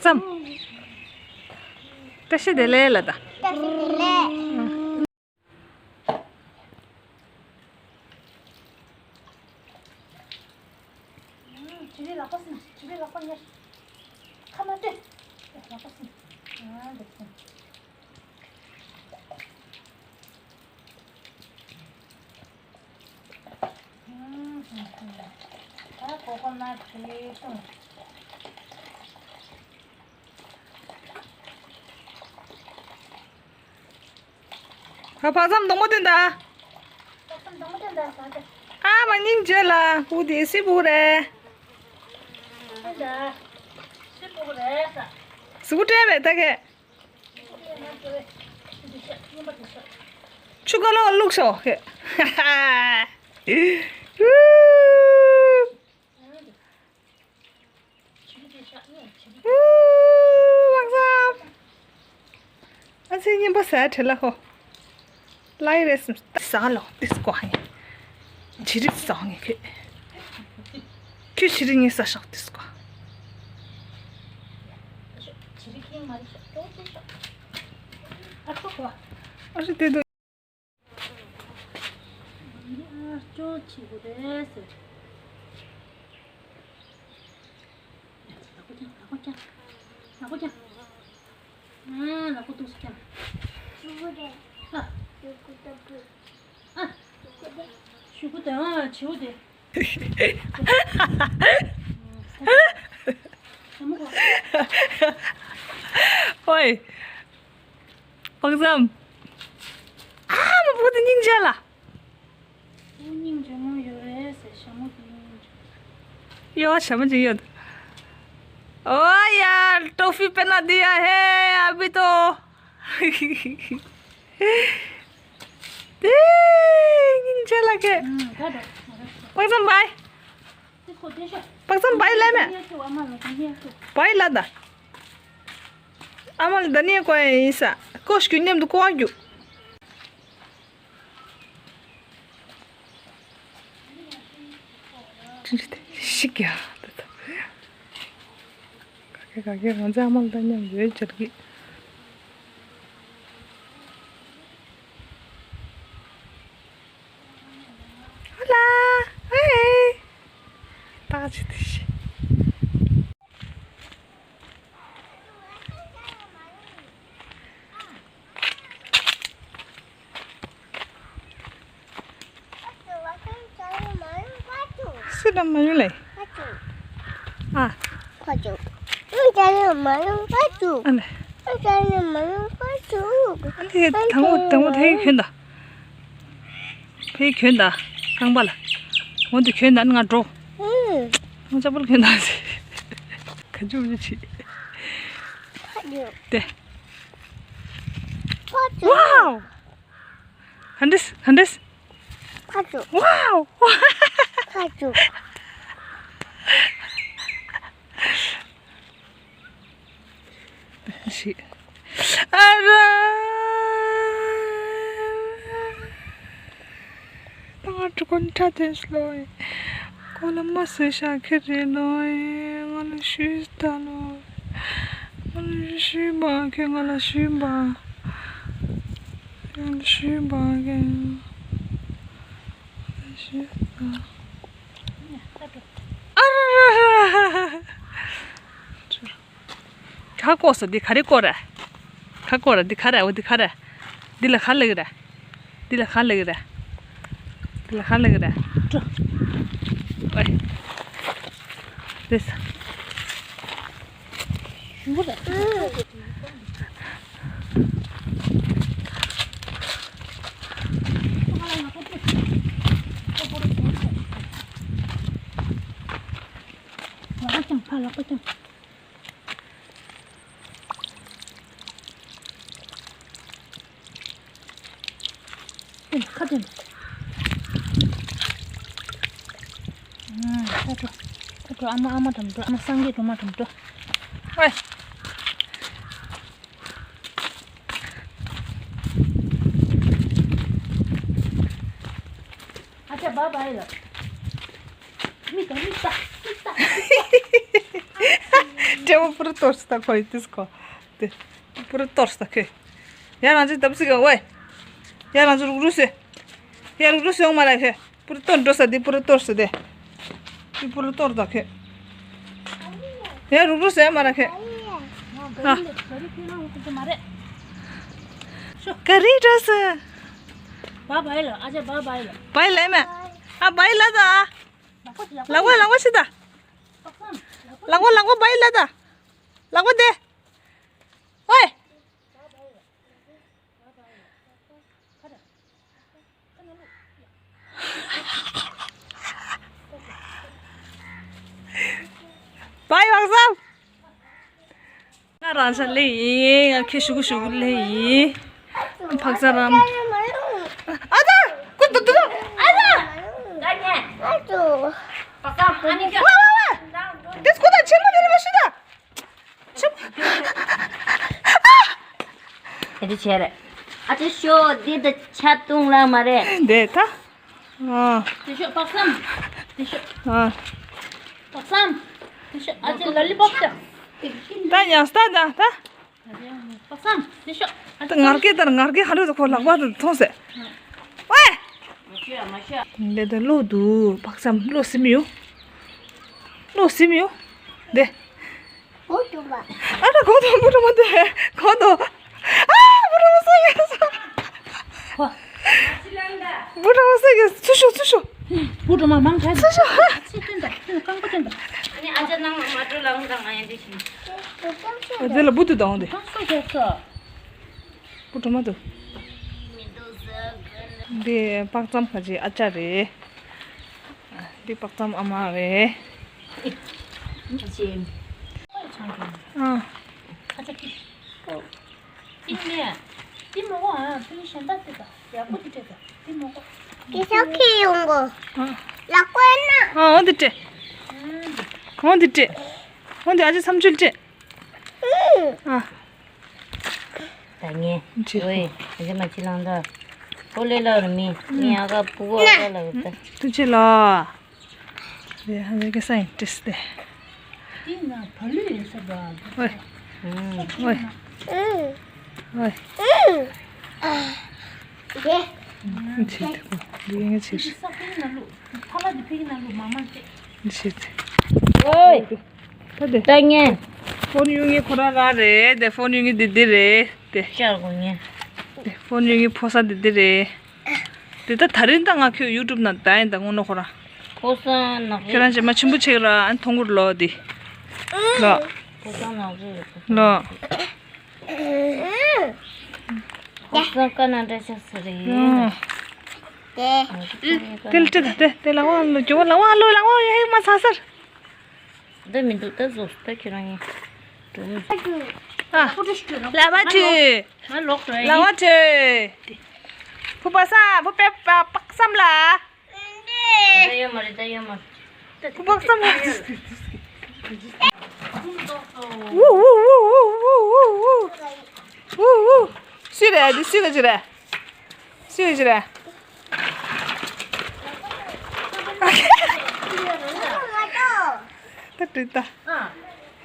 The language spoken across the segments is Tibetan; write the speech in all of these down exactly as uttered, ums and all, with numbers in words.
ཙམ། བཀྲ་ཤིས་བདེ་ལེགས་ལ་ད། བཀྲ་ཤིས་བདེ་ལེགས། བྱི་རིལ་ལག་པ་སྲིན། བྱི་རིལ་ལག་པ་གཉེར། ཁ་མ་སྤྲོད། ལག་པ་སྲིན། ཨ་འདུག་སྲིན། ད་གོ་གོ་ནག་དེ་བཏུང་། ཕ་ཕ་ཚམ་སྡོང་པོ་སྟོན་ད། ཨ་མ་སྙིང་རྗེ་ལ་བུ་དེ་སི་བུ་རེད། སི་བུ་རེད་ས། གཟུགས་པོ་སྤྲད་པས་ད་ཁེ། ཆུ་ཀ་ལོག་བླུགས་ཤོག་ཁེ། ཨུ། དབང་བཟང་། ཨ་ཙི་གཉན་པོ་ཟ་བྲེལ་ལ་ཧོ། ལའི་རེད་སམ་ཟ་ལོ་ཏིས་ཀོ་ཧ་ཡིན། བྱི་རིལ་ཟ་ངེ་ཁྱོད། ཁྱོད་བྱི་རིལ་ངེ་ཟ་ཤོག་ཏིས་ཀོ། ཨ་ཙི་དེ་དུ། ཨ་ཅོ་ཆི་གུ་རེད་ཟེར། ལག་པ་བརྐྱངས། ལག་པ་བརྐྱངས། ལག་པ་བརྐྱངས། ཨ་ལག་པ་ཏོག་ཙམ་བརྐྱངས། ཆུ་བུ་རེད། ཨ། ཆུ་བུ་ད་བུ། ཨ། ཆུ་བུ་དེ། ཨ་ཆུ་བུ་དེ། ཨོའི། དཔག་བསམ། ཨ་མ་བུ་དེ་སྙིང་རྗེ་ལ། ཨོ་སྙིང་རྗེ་མོ་ཡོད་རེད་ཟེར། ཞྭ་མོ་དེ་སྙིང་རྗེ། ཡོ་ཞྭ་མོ་ཅིག་ཡོད། ཨོ་ཡ་ཊོ་ཕི་པེ་ན་དི་ཡ་ཧེ་ཨ་བི་ཏོ། དེ་སྙིང་རྗེ་ལ་ཁེ། ཨུམ་ད་ད། དཔག་བསམ་བའི། དཔག་བསམ་བའི་ལས་མེད། བའི་ལ་ད། ཨ་མ་ལ་ད་ནི་ཀོ་ཡིན་ས། ཀོ་ཤ་རྒྱུ་མཉམ་དུ་ཀོ་བ་རྒྱུ། ཅི་འདྲ་དེ་ཤི་ག་ད་ད། ག་གེ་ག་གེ་ང་ཚོ་ཨ་མ་ལ་ད་མཉམ་དུ་ཡོད་ཅར་གི། ཧོ་ལ། ཧེ། ད་ཅི་དེ་ཤི། སུ་དང་མ་ཡུལ་ལས། ཨ། ཨ་ལས། ཨ་ལས། དང་པོ་དང་པོ་ཕའི་གྱོན་ད། ཕའི་གྱོན་ད། རྐང་པ་ལ། འོ་འདི་གྱོན་ད་ང་འགྲོ། ང་ཅག་པོ་ལ་གྱོན་ད་ཟེར། ག་ཅུ་ཅུ་ཆི། དེ། ཝའོ། ག་འདྲས་ག་འདྲས། ཁ་ཅུ། ཝའོ། ཁ་ཅུ། ཤི། ཨ་ར། ད་ང་ཀྲུ་ཀོན་ཁྲ་ཐོན་སློ་ཡིན། ཁོ་ལ་མ་སུ་ཤ་ཁེ་རེ་ལོ་ཡིན། ང་ལ་ཤུས་ད་ལོ། ང་ལ་ཤུས་པ་ཁེ་ང་ལ་ཤུས་པ། ང་ལ་ཤུས་པ་ཁེ། ང་ལ་ཤུས་པ། ཨ་ར་ར་ར། ག་བཀོག་སོ། འདི་ག་རེ་བཀོག་རེད། ག་བཀོག་རེད། འདི་ག་རེད། འོ་འདི་ག་རེད། འདི་ལ་ག་ལབ་ཀྱི་རེད། འདི་ལ་ག་ལབ་ཀྱི་རེད། འདི་ལ་ག་ལབ་ཀྱི་རེད། ཨོའི། རེད་ས། ལག་པ་བརྐྱངས། ཕར་ལག་པ་བརྐྱངས། ཁ་སྟོན། ཨ། ཁ་འགྲོ། ཁ་འགྲོ། ཨ་མ་ཨ་མ་འགྲམ་འགྲོ། ཨ་མ་སངས་རྒྱས་སྒྲོལ་མ་འགྲམ་འགྲོ། ཧོꯏ། ཨ་ཅག་བཱའི་བཱའི་ལ། མི་ད་མི་ད་མི་ད། སྤྲེའུ་པུ་རུ་གཏོར་སྟེ་ཁོ་ཡི་དུས་ཁོ། དེ། པུ་རུ་གཏོར་སྟེ་ཁེ། ཡ་རང་ཅི་ལྟ་བུ་ཟིག་ག་ཝེ། ཡ་རང་ཅི་རུག་རུག་སེ། ཡ་རུག་རུག་སེ་ཡོང་མ་ར་ཁེ། པུ་རུ་གཏོར་འགྲོ་ས་དེ་པུ་རུ་གཏོར་སེ་དེ། དེ་པུ་རུ་གཏོར་ད་ཁེ། ཡ་རུག་རུག་སེ་ཡོང་མ་ར་ཁེ། ཨ། ག་རེ་འགྲོ་སེ། བའི་བའི་ལ་ཨ་ཅག་བའི་བའི་ལ། བའི་ལ་མེ། ཨ་བའི་ལ་ད། ལག་པ་ལག་པ་ཤི་ད། ལག་པ་ལག་པ་བའི་ལ་ད། ལག་པ་དེ། ཨོའི། བའི་བག་སམ། ང་རང་ཅག་ལེ་ཡིན། ང་ཁྱེད་ཞུ་གུ་ཞུ་གུ་ལེ་ཡིན། ཕག་ཚ་རམ། ཨ་ད། ཀུ་ཏུ་ཏུ། ཨ་ད། ད་ཉན། ཨ་ཏུ། བག་སམ་ཨ་ནི་ཁྱོད། ཝ་ཝ་ཝ། དེ་སྐུ་དང་ཆེན་མོ་དེ་རེ་བ་ཤི་ད། དེ་འདྲ་བྱས་རེད། ཨ་ཅེ་ཤོ་འདི་ད་ཆ་བཏུང་ལ་མ་རེད། འདི་ད། ཨ། དེ་ཤོ་པག་སམ། དེ་ཤོ། ཨ། པག་སམ། དེ་ཤོ་ཨ་ཅེ་ལ་ལི་པོབ་ད། ད་ཉང་སྟ་ད་ད། པག་སམ། དེ་ཤོ་ཨ་ད་ཅེ། ངར་སྐད་དང་ངར་སྐད་ཧ་འདྲ་དུ་ཁོ་ལག་པ་དུ་མཐོང་སེ། ཝེ། འདི་ད་ལོ་དུ་པག་སམ་ལོ་སིམ་ཡོ། ལོ་སིམ་ཡོ། འདི། ཨ་ད་གོ་ཐོ་བུ་ཕྲུག་མ་དེ་གོ་ཐོ། ཨ་བུ་ཕྲུག་མ་སོ་ཡོད་སོ། བུ་ཕྲུག་མ་སོ་ཡོད་ཚུ་ཤོ་ཚུ་ཤོ། བུ་ཕྲུག་མ་མང་ཆེ་ཚུ་ཤོ། ཚི་སྟོན་ད་ཚི་རྐང་པ་སྟོན་ད། ཨ་ནི་ཨ་ཅག་ནང་མ་འགྲོ་ལ་འོང་ད་ང་ཡང་འདི་བྱིན། ཨ་དེ་ལ་བུ་དུ་དང་འོང་དེ། གང་སོ་བྱས་སོ། བུ་ཕྲུག་མ་དུ། འདི་པག་ཙམ་ཁ་ཅིག་ཨ་ཅག་རེད། འདི་པག་ཙམ་ཨ་མ་རེད། ཨ། འདི་ནས། འདི་མོ་གོ་ཨ་ཕི་ལི་གཞན་དག་དེ་དང་ཡག་པོ་དེ་སྤྲད་དང་འདི་མོ་གོ། འདི་ཤོག་ཁྱེར་ཡོང་གོ། ཨ། ལག་པ་ན། ཨ་འོ་འདི་སྤྲད། འོ་འདི་སྤྲད། འོ་འདི་ཨ་ཅེ་བསམ་ཚུལ་སྤྲད། ཨ། ད་ངས་ཅི། ཝེ། ཨ་ཅེ་མ་ཅི་ལང་ད། ཁོ་ལེ་ལ་ར་མི་མི་ཨ་ག་ཕུ་གོ་ཨ་ག་ལ་གི་ད། ཐུགས་རྗེ་ལ། དེ་ཧ་ལས་ཀྱི་སའིན་ཏིསྟ་དེ། དེ་ན་བ་ལུ་ཡོད་ས་ག། ཝེ། ཝེ། ཝེ། དེ། ཆེ་དེ་གོ་འདི་ངས་ཆེ། ས་ཕིང་ན་ལུ་ཕ་ལ་དེ་ཕིང་ན་ལུ་མ་མ་ཅེ། འདི་ཆེ་དེ། ཝེ། ད་དེ། ད་ངས། ཕོན་ཡོང་ངེ་ཁོ་ར་ར་རེད་དེ་ཕོན་ཡོང་ངེ་འདི་འདི་རེད་དེ། ཤར་གོ་ངས། དེ་ཕོན་ཡོང་ངེ་ཕོ་ས་འདི་འདི་རེད། དེ་ད་ད་རིང་ད་ང་ཁྱོད་ཡུ་ཊུབ་ནང་ད་ཡིན་ད་དངོས་གནས་ཁོ་ར། ཕོ་ས་ནག་ཁྱོད་རང་རྗེས་མ་ཆེན་པོ་ཆེ་ར་ཨན་མཐོང་གུར་ལོ་དེ། ལོ། ཕོ་ས་ནག་ཁྱོད་ཡོད་ལོ། ཕོ་ས་ཀ་ན་འདྲ་ཆགས་ས་རེད། ཨ། དེ། དེ་ལ་ཏྲི་ད་དེ་དེ་ལ་ཝང་ལོ་ཇོ་ལ་ཝང་ལོ་ལ་ཝང་ཡ་ཧེ་མ་ཚ་སར། འདི་མི་འདུག་ད་བཟོ་ད་ཁྱེད་རང་ཡིན། ཨ། ལ་བ་ཁྲི། ང་ལོག་འགྲོ་ཡིན། ལ་བ་ཁྲི། བུ་པ་ས་བུ་པེ་པ་པག་སམ་ལ། ད་ཡོད་མ་རེད་ད་ཡོད་མ་རེད། བུ་པག་སམ་ལ། ཝུ་ཝུ། སུ་རེད་འདི་སུ་ག་ཅི་རེད། སུ་ག་ཅི་རེད། ད་དྲི་ད།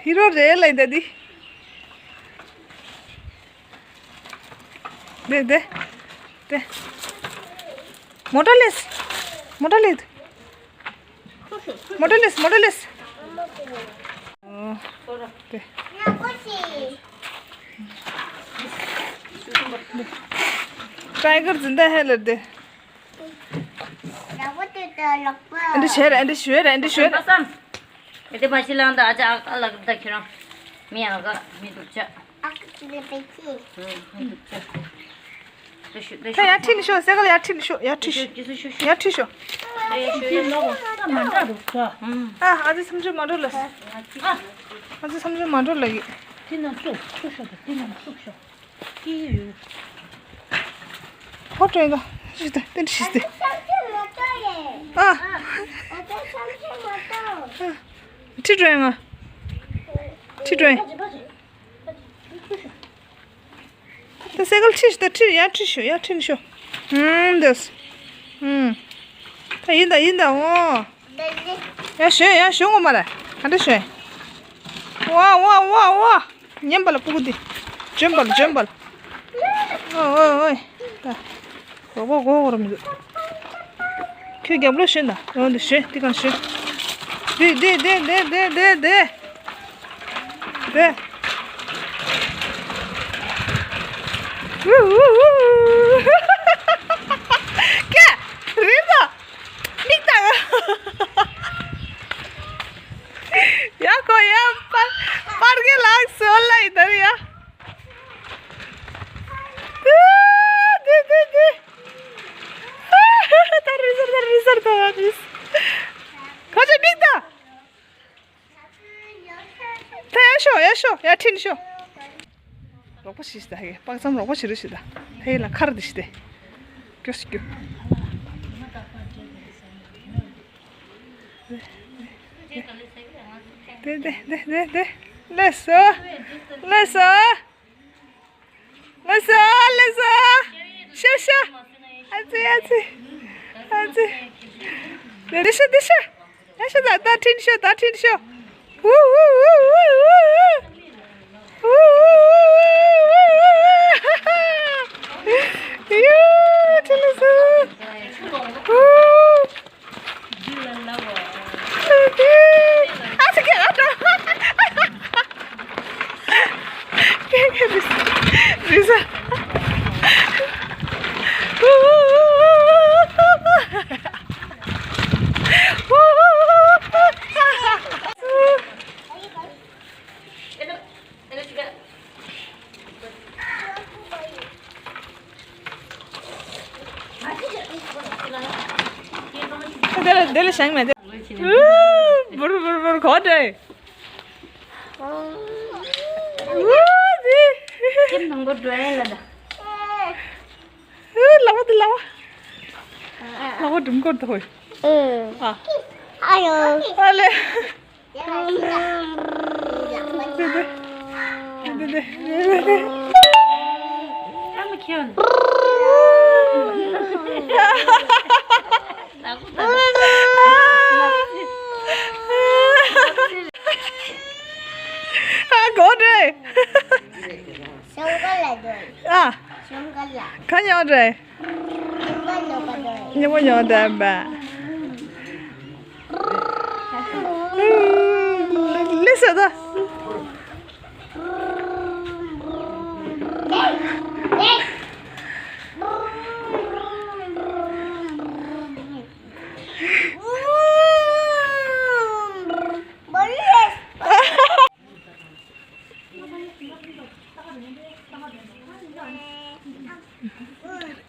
ཧི་རོ་རེད་ལ་ཡིན་ད་འདི། དེ་དེ་དེ། མོ་ཊ་ལེས། མོ་ཊ་ལེས། མོ་ཊ་ལེས་མོ་ཊ་ལེས། ཨོ། དེ། ཊའི་གར་ཛིན་ད་ཧེ་ལ་དེ། ཨ་འདི་བྱས་རེད་ཨ་འདི་བྱས་རེད་ཨ་འདི་བྱས་རེད། ཨ་དེ་མ་ཤི་ལང་ད་ཨ་ཅག་ཨ་ལ་གི་ད་ཁྱེད་རང་མི་ཨ་ག་མི་འདུག་ཅག་ཨ་ཀི་ལེ་པེ་ཅི། ཨ་མི་འདུག་ཅག་ད་ཡར་ཁྲིད་ནས་ཤོག་སེ་ག་ལ་ཡར་ཁྲིད་ནས་ཤོག་ཡར་ཁྲིད་ཤོག་ཡར་ཁྲིད་ཤོག་ཨ་ཨ་ཅེ་བསམ་ཚུལ་མ་འགྲོ་ལ། ཨ་ཅེ་བསམ་ཚུལ་མ་འགྲོ་ལ་གི། དེ་ན་ཤོག་ཤོག་ཤོག་དེ་ན་ཤོག་ཤོག་ཧོ་ཀྲོའི་ད། ཤི་ད་ཏན་ཤི་སྟེ། ཨ། ཁྲི་ཀྲོའི་ང་། ཁྲི་ཀྲོའི། ད་སེ་གལ་ཁྲི་ཤི་ད་ཁྲི་ཡར་ཁྲི་ཤོ་ཡར་ཁྲི་ཤོ། ཧུམ་དེས། ཧུམ། ད་ཡིན་ད་ཡིན་ད་འོ། ཡར་ཤོན་ཡར་ཤོན་གོ་མ་ར། ག་འདྲ་ཤོན། ཝ་ཝ་ཝ་ཝ། ཉན་པ་ལ་སྤུ་གུ་འདི། འཇོན་པ་ལ་འཇོན་པ་ལ། ཨོ་ཨོ་ཨོ། ད། རོགས་པ་གོ་གོ་ར་མི་འདུག་ཁྱོད་རྒྱབ་ལོགས་ཞོན་ད། འོ་འདི་ཞོན། འདི་གང་ཞོན། འདི་འདི་འདི། དེ། ཀྱེ། རེད་ད། མིག་ལྟ། ཡ་ཁོ་ཡ། པར་པར་གྱི་ལག་སོལ་ལ་ཡི་ད་ཡ། དེ་དེ་དེ། ད་རི་ཟར་ད་རི་ཟར་ད་རི། ཁོ་ཚོ་མིག་ལྟ། ད་ཡར་ཤོག་ཡར་ཤོག་ཡར་ཁྲིད་ཤོག་རོགས་པ་ཞིག་ད་ཧེ། དཔག་བསམ་རོགས་པ་ཞིག་རེ་ཞིག་ད། ཧེ་ལ་ཁར་དེ་ཞིག་དེ། སྐྱོ་སྐྱོ། དེ་དེ་དེ་དེ་དེ། ལེ་སོ། ལེ་སོ། ལེ་སོ། ལེ་སོ། ཤ་ཤ། ཨ་ཙི་ཨ་ཙི། ཨ་ཙི། དེ་ཤ་དེ་ཤ། ཡ་ཤ་ད་ད་ཁྲིད་ཤོག་ད་ཁྲིད་ཤོག་ཝུ་ཝུ་ཝུ། ཡུ་ཁྲིད་ལ་སོང་། ཝུ། ཨ་ཙི་ཁྱེད་ཨ་ཏོ། ཁྱེད་ཁྱེད་རི་ས། རི་ས། ཝུ་ཝུ་ཝུ་ཝུ། དེ་ལ་དེ་ལ་བཞེངས་མེད་དེ། བུར་བུར་བུར་གོ་དྲེ། ཁྱིམ་ནང་པོ་འགྲོ་ཡ་ལ་ད། ལ་བ་དེ་ལ་བ། ལ་བ་སྒྲུང་སྐོར་དུ་ཧོꯏ། ཨ། ཨ་ལེ། དེ་དེ། དེ་དེ། ཨ་མ་ཁྱོད། ཨ་གོ་དྲེ། ཤོང་ག་ལ་འགྲོ། ཨ། ཤོང་ག་ལ། ག་ཉོ་དྲེ། ཉོ་མ་ཉོ་དྲེ་བ། ལེ་ས་ད།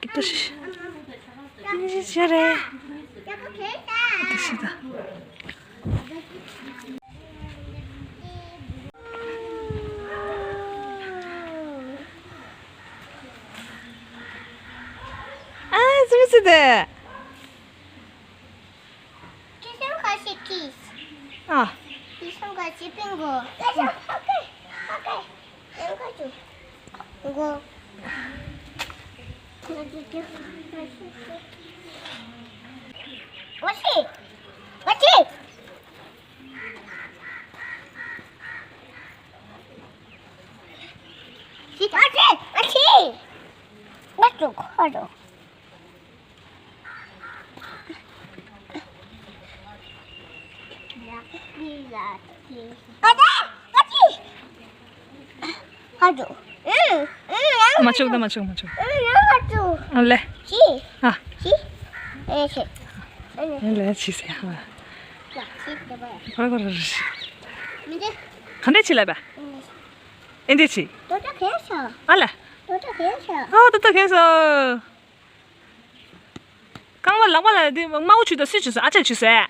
ཀི་ཏོ་ཤི་ཤི་རེད། ཀི་ཏོ་ཤི་ད། ཨ་ཙི་མི་ཙི་དེ། ཁྱི་སེམས་ཁ་ཤས་ཁྱི། ཨ། ཁྱི་སེམས་ཁ་ཤས་པིང་གོ། ཁྱི་སེམས་ཁ་ཤས་ཁ་ཤས། སེམས་ཁ་ཤས། གོ། ཨ་ཤི། ཨ་ཤི། ཤི། ཨ་ཤི། ཨ་ཤི། ང་ཚོ་ཁོ་རོ། མ་བྱུག་ད་མ་བྱུག་མ་བྱུག་ཨ་ལེ། ཨ། ཨ་ལེ་ཕྱི་སེ་ཧ། ག་རེ་ག་རེ་རེད། ག་འདྲས་ཕྱི་ལ་བ། ཨེ་འདྲས་ཕྱི། ཨ་ལེ། ཨོ་ད་ད་ཁེ་སོ། རྐང་པ་ལག་པ་ལ་དེ་དམར་པོ་བྱུགས་དང་སུས་བྱུགས་སོང་། ཨ་ཅག་བྱུགས་སོང་།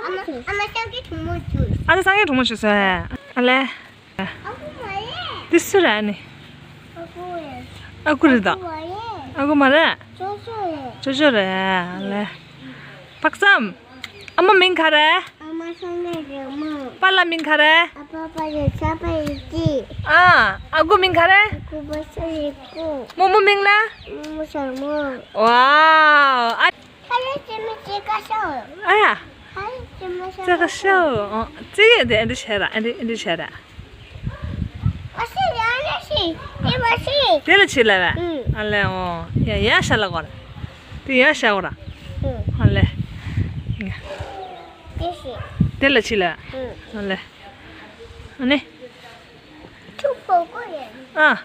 ཨ་མ་སངས་རྒྱས་གྲོགས་མོ་བྱུགས། ཨ་ཅག་སངས་རྒྱས་གྲོགས་མོ་བྱུགས་སོང་། ཨ་ལེ། ཨ་ཁུ་མ་རེད། དེ་སུ་རེད་ཨ་ནི། ཨ་ཁུ་རེད། ཨ་ཁུ་རེད་ད། ཨ་ཁུ་མ་རེད། ཨ་ཁུ་མ་རེད། ཅོ་ཅོ་རེད། ཅོ་ཅོ་རེད་ཨ་ལེ། དཔག་བསམ། ཨ་མ་མིང་ག་རེ། ཨ་མ་སངས་རྒྱས་གྲོགས་མོ། པཱ་ལགས་མིང་ག་རེ། ཨ་ཕ་པ་ཡོད་ས་པ་ཡོད་ཅི། ཨ། ཨ་ཁུ་མིང་ག་རེ། ཨ་ཁུ་པ་ས་ཡོད་ཀུ། རྨོ་མོ་མིང་ལ། རྨོ་མོ་ཞྭ་མོ། ཝའོ། ཨ། ཁ་ལས་ཅི་མི་ཅི་ཀ་ཤོ། ཨ་ཡ། ཁ་ལས་ཅི་མི་ཅི་ཀ་ཤོ། ཨ། ཙི་གེ་དེ་ཨ་འདི་བྱས་ར། ཨ་འདི་ཨ་འདི་བྱས་ར། དེ་ལ་ཆི་ལ་བས། ཨ་ལེ་ཨོ། ཡ་ཡ་ཤ་ལ་གོ་ར། དེ་ཡ་ཤ་གོ་ར། ཨ་ལེ། དེ་ལ་ཆི་ལ། ཨ་ལེ། ཨ་ནི། ཨ།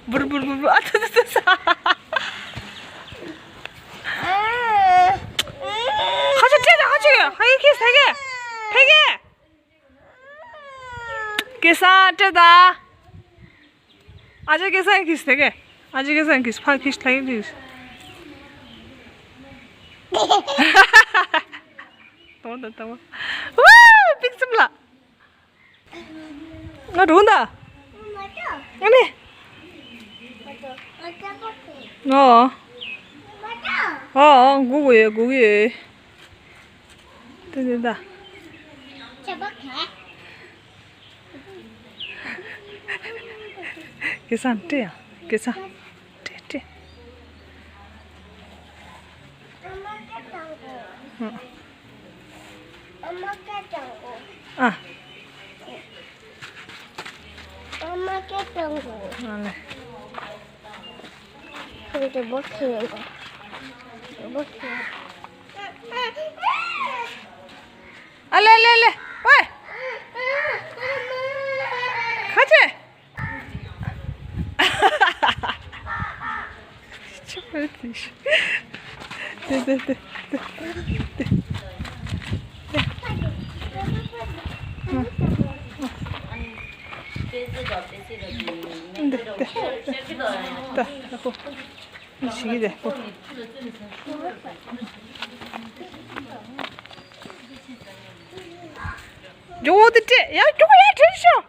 བུར་བུར་བུར་བུར། ཨ་ཐུ་ཐུ་ཐུ། ཧ་ཅང་སྤྲད་ད། ཧ་ཅང་ཧ་ཡི་ཁེ་ས་གེ། ཕེ་གེ། སྐལ་བཟང་སྤྲད་ད། ཨ་ཅག་སྐལ་བཟང་གིས་དེ་གས། ཨ་ཅག་སྐལ་བཟང་གིས་ཕ་གིས་ཐ་གིས། དོ་ད་ད་བ། ཝ། པིག་ཙམ་ལ། ང་འགྲོ་ད། ཨ་ནི། ཨོ། ཨོ་ཨོ། སྒུག་གི་ཡོད། སྒུག་གི་ཡོད། དེ་དེ་ད། སྐལ་བཟང་སྤྲད་ཡ། སྐལ་བཟང་། སྤྲད་སྤྲད། ཨ། ཨ་ལེ། ཨ་ལེ་ལེ་ལེ། ཝེ། ཁ་ཆེ། ཆུ་བོའི་དེ་ཤི། དེ་དེ་དེ་དེ་དེ། ཇོ་བོ་དེ་སྤྲད་ཡ། ཇོ་བོ་ཡ་དྲན་ཤོག་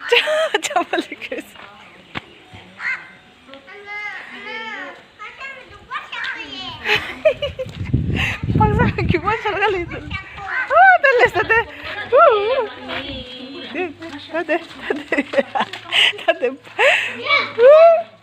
ཅ་ཅ་མ་ལི་ཁེས། པག་ས་གི་པ་ཆར་ག་ལི་དུ། ཨ་དེ་ལེ་ས་དེ། ཨུ་ཨུ། དེ་ད་དེ་ད་དེ་ད་དེ། ཨུ།